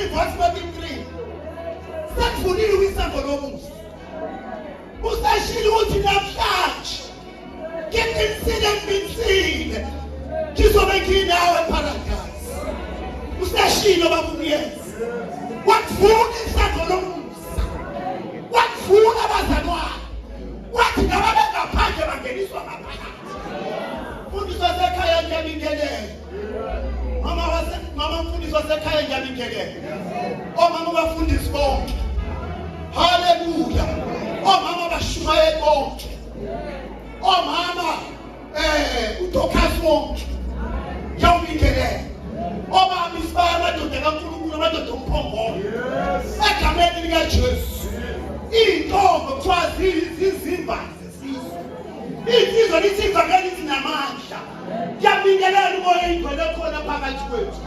3 verse 23, sekuvuliwe isango lomusa. Useshilo ukuthi namhlanje ngiqinisile, ngiqinisile, ngizobe nginawe eparadise. Useshilo baba uMyezi, wakuvula isango lomusa, wakuvula abazalwane, wathi laba bengaphandle bangeniswa ngaphakathi. Mfundisi wasekhaya, ngiyabingelela. Mama wase mama mfundisi wasekhaya, ngiyabingelela. Omama bafundisi bonke. Haleluya. Omama bashumayeli bonke. Omama uDorcas wonke. Ngiyawubingelela. Obaba isibaya, amadoda kaNkulunkulu, amadoda omphongolo. Egameni likaJesu. Iy'ntombi kuthiwa zizimba zesizwe. Insizwa lithi ivangeli lithi namandla. Ngiyabingelela umoya ingcwele khona phakathi kwethu.